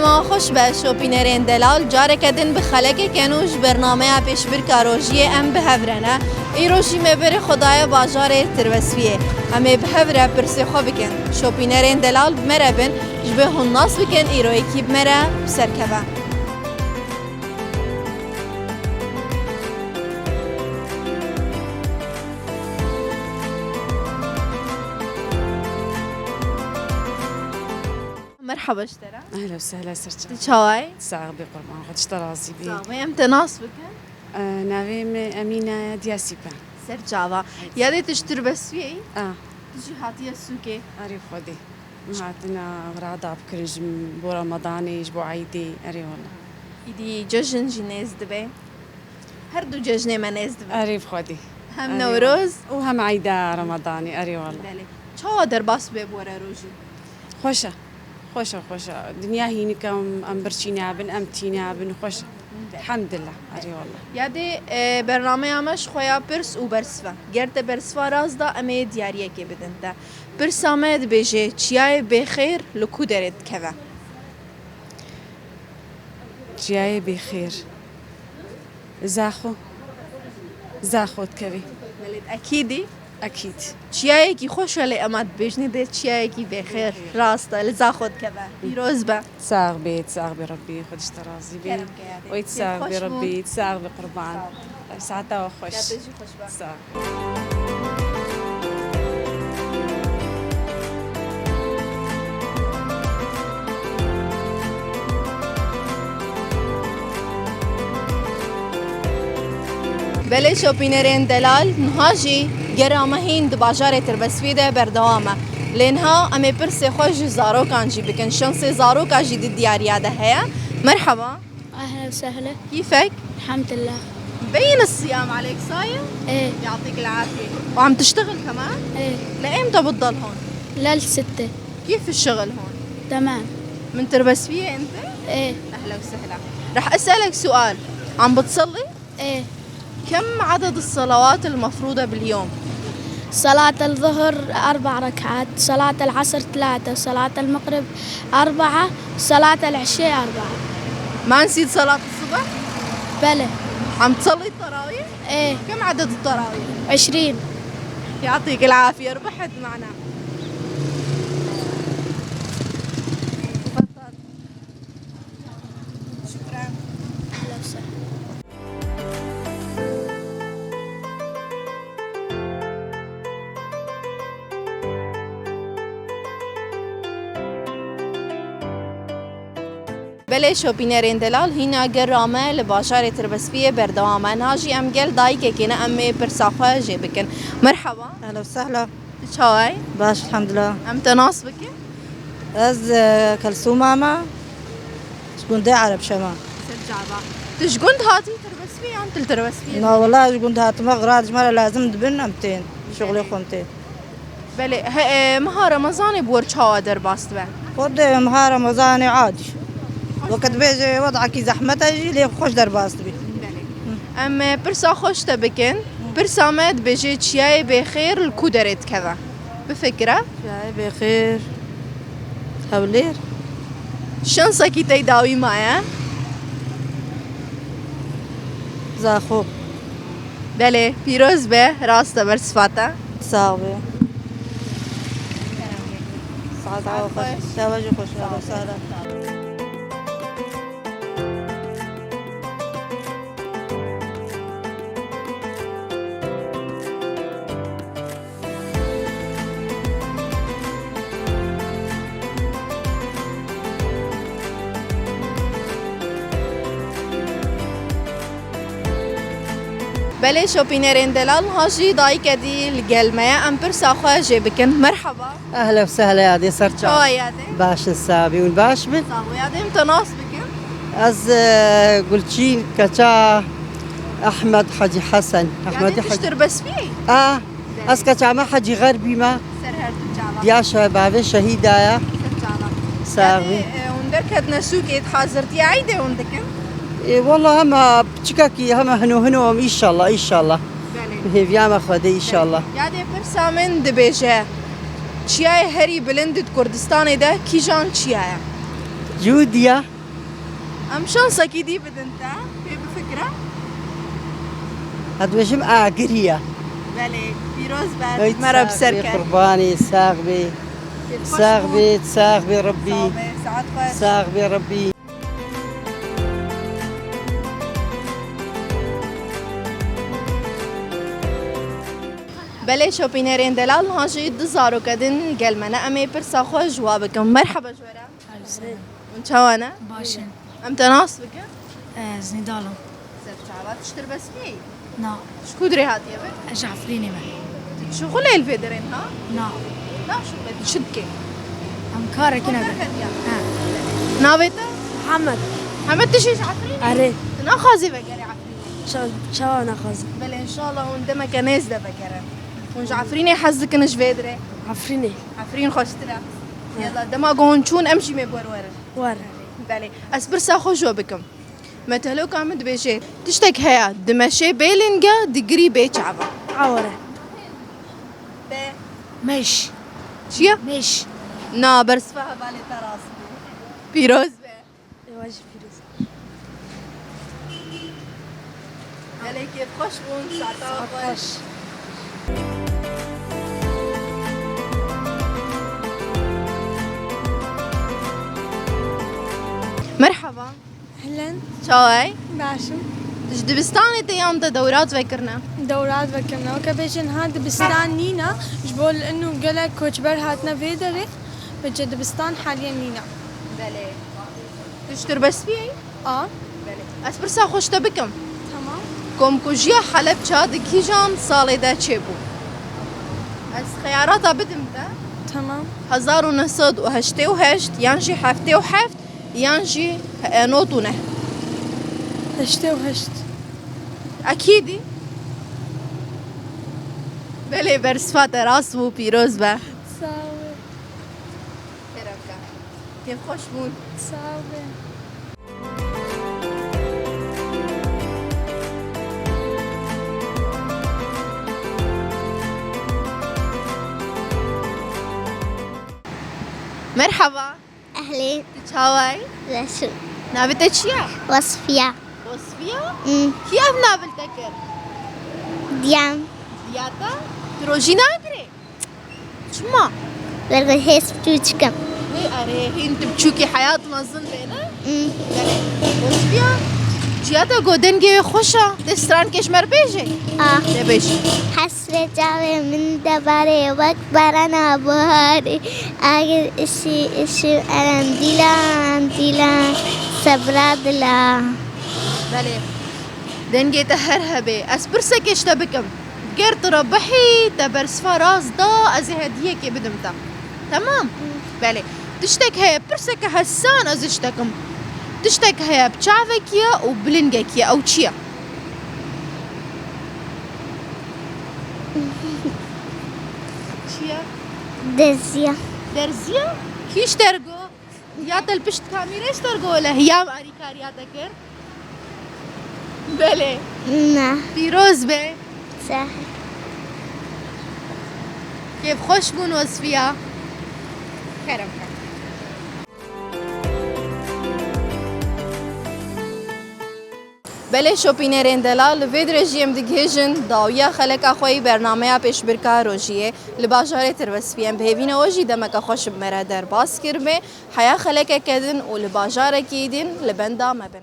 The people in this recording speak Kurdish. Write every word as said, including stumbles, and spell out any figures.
Xweş be şopînerên delal, careke din bi xelekeke nû ji bernameya pêşbirka rojiyê em bi hev re ne. Îro jî me berê xwe daye bajarê Tirbeswiyê. Em ê bi hev re pirsê xwe bikin. Şopînerên delal bi me re bin, ji bo hûn nas bikin îroyekî bi me re bi ser keve. Merhaba ji te re. Ehla û sehla, ser çav. Tu çawa yî? Sax bî qurban, Xwedê ji te razî bî. Sax bî, em te nas bikin. Ee, navê min Emîne ye, Diyasîp e. Ser çava. Yadê tu ji Tirbeswiyê yî? A. Tu jî hatiye sûkê? Erê Xwedê. Min hatina rada bikirin ji bo Ramadanê, ji bo Eydê. Erê wela. Îdî cejn jî nêz dibe. Her du cejnê me nêz dibin. Erê bi Xwedê. Hem Erê Newroz. Wele. Û hem Eyda Remadanê, erê wele. Belê. Çawa derbas bûye bi we re rojî? Xweş e. Xweş e, xweş e. Dinya hînik e, em, em birçî nabin, em tî nabin, xweş e. Belê. Elhamdulillah, erê wele. Yadê, e, bernameya me ji xwe ya pirs û bersiv e. Ger te bersiva rast da, em ê diyariyekê bidin te. Pirsa me dibêje, çiyayê bêxêr li ku derê dikeve? Çiyayê bêxêr. Zaxo. Zaxo dikevî. Belê, ekîdî? Ekîd. Çiyayekî xweş e lê ema dibêjinê dê çiyayekî bêxêr. Rast e, li Zaxo dikeve. Pîroz be. Sax bê, sax bê Rebbî, Xwedê ji te razî bê. Kerem ke yadê. Oy, sax bê Rebbî, sax bê qurban. Sax bê. Saeta we xweş. Yadê jî xweş be. Sax. Belê şopînerên delal, niha jî gera me hîn di bajarê Tirbeswî de berdewam e. Lê niha em ê pirsê xwe ji zarokan jî bikin. Şansê zaroka jî di diyariya de heye. Merhaba. أهلا وسهلا. كيفك؟ الحمد لله. مبين الصيام عليك، صايم؟ إيه. يعطيك العافية. وعم تشتغل كمان؟ إيه. لإمتى بتضل هون؟ للستة. كيف الشغل هون؟ تمام. من تربسوية أنت؟ إيه. أهلا وسهلا. رح أسألك سؤال. عم بتصلي؟ إيه. كم عدد الصلوات المفروضة باليوم؟ صلاة الظهر أربع ركعات، صلاة العصر ثلاثة، صلاة المغرب أربعة، صلاة العشاء أربعة. ما نسيت صلاة الصبح؟ بلى. عم تصلي التراويح؟ إيه. كم عدد التراويح؟ عشرين. يعطيك العافية، ربحت معنا. تفضل. شكرا. أهلا وسهلا. Belê şopînerên delal hîna gera me li bajarê Tirbesviyê berdewam e. Niha jî em gel dayikekê ne, em ê pirsa xwe jê bikin. Merhaba. Ehla û sehla. Tu çawa yî? Baş, elhamdulillah. Em te nas bikin? Ez, e, Kelsûma me, ji gundê Erebşema. Ser çava. Tu ji gund hatî Tirbesviyê yan tu li Tirbesviyê? Na, wela ji gund hatime, xira ji me re lazim dibin, em tên. Şixulê xwe em tên. Belê, he, e, meha Remezanê bi we çawa derbas dibe? Xwedê meha Remezanê adî. Weke dibêje wedakî zehmet e jî lê xweş derbas dibî. Belê. Em, e, pirsa xweş te bikin. Pirsa me dibêje çiyayê bêxêr li ku derê dikeve? Bifikire. Çiyayê bêxêr. Hewlêr. Şansekî tey dawî maye. Zaxo. Belê, pîroz be, rast e, bersiva te. Sax be. Saeta we xweş. Şeva jî xweş. Sağ ol. Belê şopînerên delal, niha jî dayike dî li gel me ye. Em pirsa xwe jê bikin. Merhaba. Ehla û sehla yadê, ser çav. Çawa yadê? Baş in, sax bî, hûn baş bin? Sax û yadê, em te nas bikin? Ez, e, Gulçîn, keça Ehmed Hecî Hesen. Yadê Ehmedî tu ji Hecî. Tirbesviyê yî? A. Ez keça me Hecî Xerbî me. Ser her du çava. Diya şe-, bavê şehîda ye. Ser çava. Sax bî. Yanî, e, hûn derketine sûkê, hazirtiya Eydê hûn dikin? E, wela hema piçikekî, hema hino hino em, înşallah, înşallah. Belê. Bi hêviya me Xwedê, înşallah. Belê. Yadê pirsa min dibêje, çiyayê herî bilind di Kurdistanê de kîjan çiya ye? Cûdiya. Em şansekî dî bidin te, pê bifikire. Ez dibêjim agiriya. Belê, pîroz be, Ey, me re bi ser sax bê, ket. Qurbanî, sax bê. Kêfxweş Sax bûn. Bê, sax bê Rebbî. Sax bê, saet xweş. Sax bê Rebbî. Belê şopînerên delal, niha jî du zaroke din gel me ne. Em ê pirsa xwe ji wa bikin. Merheba ji we re. Hûn çawa ne? Baş in. Em te nas bikin? Ez Nîdal im. Ser çava, tu ji Tirbespiyê yî? Na. Ji ku dirê hatiye be? Ez ji Efrînê me. Tu dişuxulê li vê derê ha? Na. Naşuxulê, tu çi dikê? Em karekî nebe. He. Navê te? Hemed. Hemed, tu jî ji Efrînê? Erê. Tu naxwazî vegerê Efrînê? Ça-, çawa naxwazim? Belê, înşallah hûn demeke nêz de vegerin. Hûn ji Efrînê hez dikin ji vê derê? Efrînê. Efrîn xweştir e. He. Yela, dema ku hûn çûn, em jî mê bi we re werin. Were. Belê. Ez pirsa xwe ji we bikim. Metaloka min dibêje, tiştek heye, dimeşê bê linge, digirî bê çava. A were. Be. Meş. Çi ye? Meş. Na, bersiva hevalê te rast bû. Pîroz be. Ewa jî pîroz. Gelek kêfxweş bûn, saeta xweş. Merhaba. Ehlen. Çawa yî? Baş im. Tu ji dibistanê tê yan te dewra divekirine? Dewra divekirine. Weke bêjin ha dibistan nîne, ji bo li inu gelek koçber hatine vê derê, vêce dibistan haliyen nîne. Belê. Tu ji Tirbespiyê yî? A. Belê. Ez pirsa xwe ji te bikim. Tamam. Komkujiya Helebça di kîjan salê de çêbû? Ez xeyarata bidim te. Tamam. Hezar û neh sed û heştê û heşt yan jî heftê û heft yan jî, e, nod û neh. Heştê û heşt. Ekîdî? Belê, bersiva te rast bû, pîroz be. Sağ ol. Kerem ke. Kêfxweş bûn. Sağ ol. Merhaba. Ehlê. Tu çawa yî? Reşim. Navê te çi ye? Wasfiya. Wasfiya? Hmm. Kî ev nav li te kir? Diyan. Diya te? Tu rojî nagirê? Çima? Wer ku hêz biçûçik im. Wê erê, hîn tu biçûkî heyat mezin bê, ne? Hmm. Belê. Wasfiya, çiya te got dengê wê xweş e, tê strankê ji me re bêjê? Ah. De bêj. Hesrê çavê min de barê wek barana buharê. Agir işî işî erendîlan dîlan sebra dila. Belê. Dengê te her hebe. Ez pirsekê ji te bikim. Ger tu re bihî, te bersiva rast da, ez ê hediyekê bidim te. Temam? Belê. Tiştek heye, pirseke hesan ez ji te kim. Tiştek heye bi çavekî ye û bi lingekî ye. Ew çi ye? Çi ye? Derziya. Derziya? Kî ji te re got? Ya te li pişt kamîrê ji te re got, le hiya alîkariya te kir? Belê. Na. Pîroz be. Sağ. Kêfxweş bûn Wasfiya. Kerem ke. Belê şopînerên delal, li vê dirê jî em digihêjin dawiya xeleka xwe yî bernameya pêşbirka rojiyê. Li bajarê Tirbespiyê em bi hêvî ne we jî demeke xweş bi me re derbas kiribê. Heya xelekeke din û li bajarekî din li benda me bin.